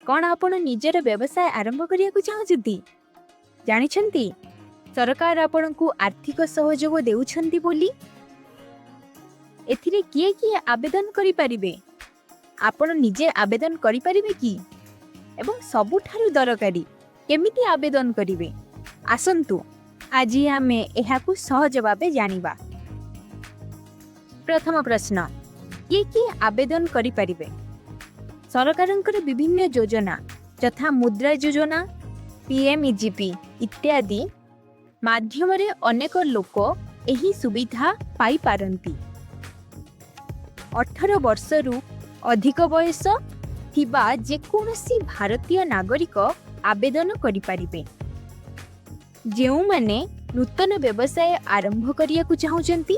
କ'ଣ ଆପଣ ନିଜର ବ୍ୟବସାୟ ଆରମ୍ଭ କରିବାକୁ ଚାହୁଁଛନ୍ତି? ଜାଣିଛନ୍ତି, ସରକାର ଆପଣଙ୍କୁ ଆର୍ଥିକ ସହଯୋଗ ଦେଉଛନ୍ତି ବୋଲି? ଏଥିରେ କିଏ କିଏ ଆବେଦନ କରିପାରିବେ? ଆପଣ ନିଜେ ଆବେଦନ କରିପାରିବେ କି? ଏବଂ ସବୁଠାରୁ ଦରକାରୀ, କେମିତି ଆବେଦନ କରିବେ? ଆସନ୍ତୁ, ଆଜି ଆମେ ଏହାକୁ ସହଜ ଭାବେ ଜାଣିବା। ପ୍ରଥମ ପ୍ରଶ୍ନ, କିଏ କିଏ ଆବେଦନ କରିପାରିବେ? ସରକାରଙ୍କର ବିଭିନ୍ନ ଯୋଜନା, ଯଥା ମୁଦ୍ରା ଯୋଜନା, ପିଏମ୍ଇଜିପି ଇତ୍ୟାଦି ମାଧ୍ୟମରେ ଅନେକ ଲୋକ ଏହି ସୁବିଧା ପାଇପାରନ୍ତି। 18 ବର୍ଷରୁ ଅଧିକ ବୟସ ଥିବା ଯେକୌଣସି ଭାରତୀୟ ନାଗରିକ ଆବେଦନ କରିପାରିବେ। ଯେଉଁମାନେ ନୂତନ ବ୍ୟବସାୟ ଆରମ୍ଭ କରିବାକୁ ଚାହୁଁଛନ୍ତି,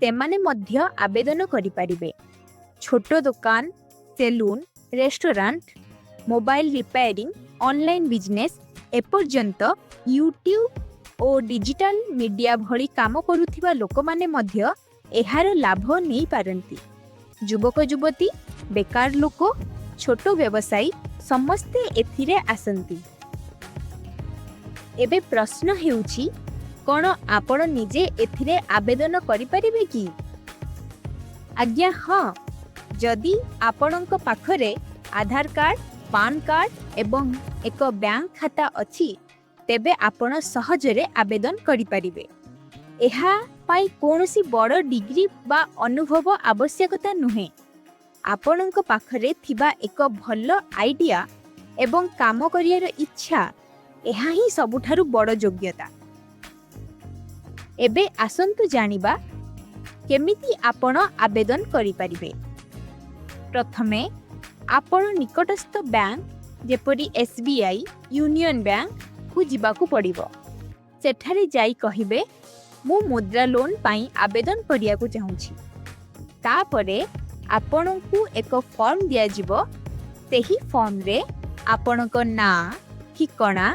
ସେମାନେ ମଧ୍ୟ ଆବେଦନ କରିପାରିବେ। ଛୋଟ ଦୋକାନ, salon, restaurant, mobile repairing, online business, ଏପର୍ଯ୍ୟନ୍ତ ୟୁଟ୍ୟୁବ୍ ଓ ଡିଜିଟାଲ ମିଡିଆ ଭଳି କାମ କରୁଥିବା ଲୋକମାନେ ମଧ୍ୟ ଏହାର ଲାଭ ନେଇପାରନ୍ତି। ଯୁବକ ଯୁବତୀ, ବେକାର ଲୋକ, ଛୋଟ ବ୍ୟବସାୟୀ, ସମସ୍ତେ ଏଥିରେ ଆସନ୍ତି। ଏବେ ପ୍ରଶ୍ନ ହେଉଛି, କ'ଣ ଆପଣ ନିଜେ ଏଥିରେ ଆବେଦନ କରିପାରିବେ କି? ଆଜ୍ଞା ହଁ। ଯଦି ଆପଣଙ୍କ ପାଖରେ ଆଧାର କାର୍ଡ, ପାନ୍ କାର୍ଡ ଏବଂ ଏକ ବ୍ୟାଙ୍କ ଖାତା ଅଛି, ତେବେ ଆପଣ ସହଜରେ ଆବେଦନ କରିପାରିବେ। ଏହା ପାଇଁ କୌଣସି ବଡ଼ ଡିଗ୍ରୀ ବା ଅନୁଭବ ଆବଶ୍ୟକତା ନୁହେଁ। ଆପଣଙ୍କ ପାଖରେ ଥିବା ଏକ ଭଲ ଆଇଡିଆ ଏବଂ କାମ କରିବାର ଇଚ୍ଛା, ଏହା ହିଁ ସବୁଠାରୁ ବଡ଼ ଯୋଗ୍ୟତା। ଏବେ ଆସନ୍ତୁ ଜାଣିବା କେମିତି ଆପଣ ଆବେଦନ କରିପାରିବେ। ପ୍ରଥମେ ଆପଣ ନିକଟସ୍ଥ ବ୍ୟାଙ୍କ, ଯେପରି ଏସ୍ବିଆଇ, ୟୁନିୟନ ବ୍ୟାଙ୍କକୁ ଯିବାକୁ ପଡ଼ିବ। ସେଠାରେ ଯାଇ କହିବେ, "ମୁଁ ମୁଦ୍ରା ଲୋନ୍ ପାଇଁ ଆବେଦନ କରିବାକୁ ଚାହୁଁଛି।" ତାପରେ ଆପଣଙ୍କୁ ଏକ ଫର୍ମ ଦିଆଯିବ। ସେହି ଫର୍ମରେ ଆପଣଙ୍କ ନାଁ, ଠିକଣା,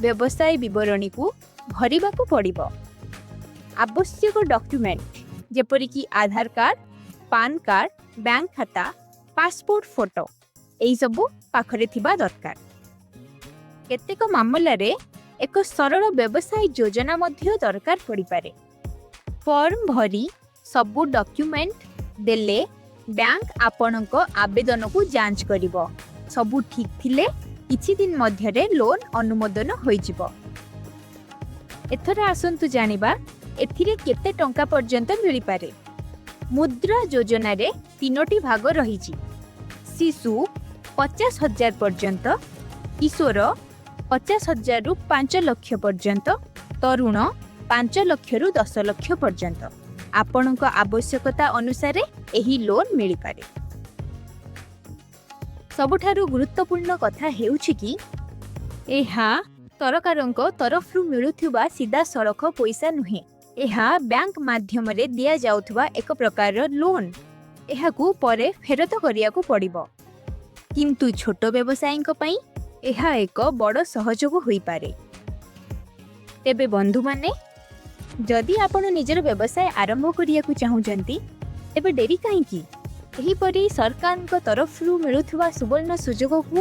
ବ୍ୟବସାୟ ବିବରଣୀକୁ ଭରିବାକୁ ପଡ଼ିବ। ଆବଶ୍ୟକ ଡକ୍ୟୁମେଣ୍ଟ ଯେପରିକି ଆଧାର କାର୍ଡ, ପାନ୍ କାର୍ଡ, ବ୍ୟାଙ୍କ ଖାତା, ପାସପୋର୍ଟ ଫଟୋ, ଏହିସବୁ ପାଖରେ ଥିବା ଦରକାର। କେତେକ ମାମଲାରେ ଏକ ସରଳ ବ୍ୟବସାୟ ଯୋଜନା ମଧ୍ୟ ଦରକାର ପଡ଼ିପାରେ। ଫର୍ମ ଭରି ସବୁ ଡକ୍ୟୁମେଣ୍ଟ ଦେଲେ ବ୍ୟାଙ୍କ ଆପଣଙ୍କ ଆବେଦନକୁ ଯାଞ୍ଚ କରିବ। ସବୁ ଠିକ୍ ଥିଲେ କିଛି ଦିନ ମଧ୍ୟରେ ଲୋନ୍ ଅନୁମୋଦନ ହୋଇଯିବ। ଏଥର ଆସନ୍ତୁ ଜାଣିବା, ଏଥିରେ କେତେ ଟଙ୍କା ପର୍ଯ୍ୟନ୍ତ ମିଳିପାରେ। ମୁଦ୍ରା ଯୋଜନାରେ ତିନୋଟି ଭାଗ ରହିଛି। ଶିଶୁ 50,000 ପର୍ଯ୍ୟନ୍ତ, କିଶୋର 50,000ରୁ 5 ଲକ୍ଷ ପର୍ଯ୍ୟନ୍ତ, ତରୁଣ 5 ଲକ୍ଷରୁ 10 ଲକ୍ଷ ପର୍ଯ୍ୟନ୍ତ। ଆପଣଙ୍କ ଆବଶ୍ୟକତା ଅନୁସାରେ ଏହି ଲୋନ୍ ମିଳିପାରେ। ସବୁଠାରୁ ଗୁରୁତ୍ୱପୂର୍ଣ୍ଣ କଥା ହେଉଛି କି ଏହା ସରକାରଙ୍କ ତରଫରୁ ମିଳୁଥିବା ସିଧାସଳଖ ପଇସା ନୁହେଁ। ଏହା ବ୍ୟାଙ୍କ ମାଧ୍ୟମରେ ଦିଆଯାଉଥିବା ଏକ ପ୍ରକାରର ଲୋନ୍। ଏହାକୁ ପରେ ଫେରତ କରିବାକୁ ପଡ଼ିବ। କିନ୍ତୁ ଛୋଟ ବ୍ୟବସାୟୀଙ୍କ ପାଇଁ ଏହା ଏକ ବଡ଼ ସହଯୋଗ ହୋଇପାରେ। ତେବେ ବନ୍ଧୁମାନେ, ଯଦି ଆପଣ ନିଜର ବ୍ୟବସାୟ ଆରମ୍ଭ କରିବାକୁ ଚାହୁଁଛନ୍ତି, ତେବେ ଡେରି କାହିଁକି? ଏହିପରି ସରକାରଙ୍କ ତରଫରୁ ମିଳୁଥିବା ସୁବର୍ଣ୍ଣ ସୁଯୋଗକୁ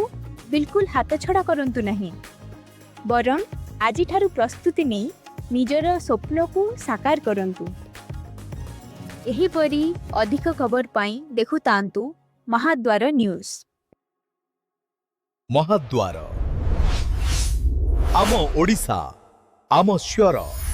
ବିଲକୁଲ ହାତଛଡ଼ା କରନ୍ତୁ ନାହିଁ। ବରଂ ଆଜିଠାରୁ ପ୍ରସ୍ତୁତି ନେଇ ନିଜର ସ୍ୱପ୍ନକୁ ସାକାର କରନ୍ତୁ। ଏହିପରି ଅଧିକ ଖବର ପାଇଁ ଦେଖୁଥାନ୍ତୁ ମହାଦ୍ୱାର ନ୍ୟୁଜ୍। ମହାଦ୍ୱାର, ଆମ ଓଡ଼ିଶା, ଆମ ସ୍ୱର।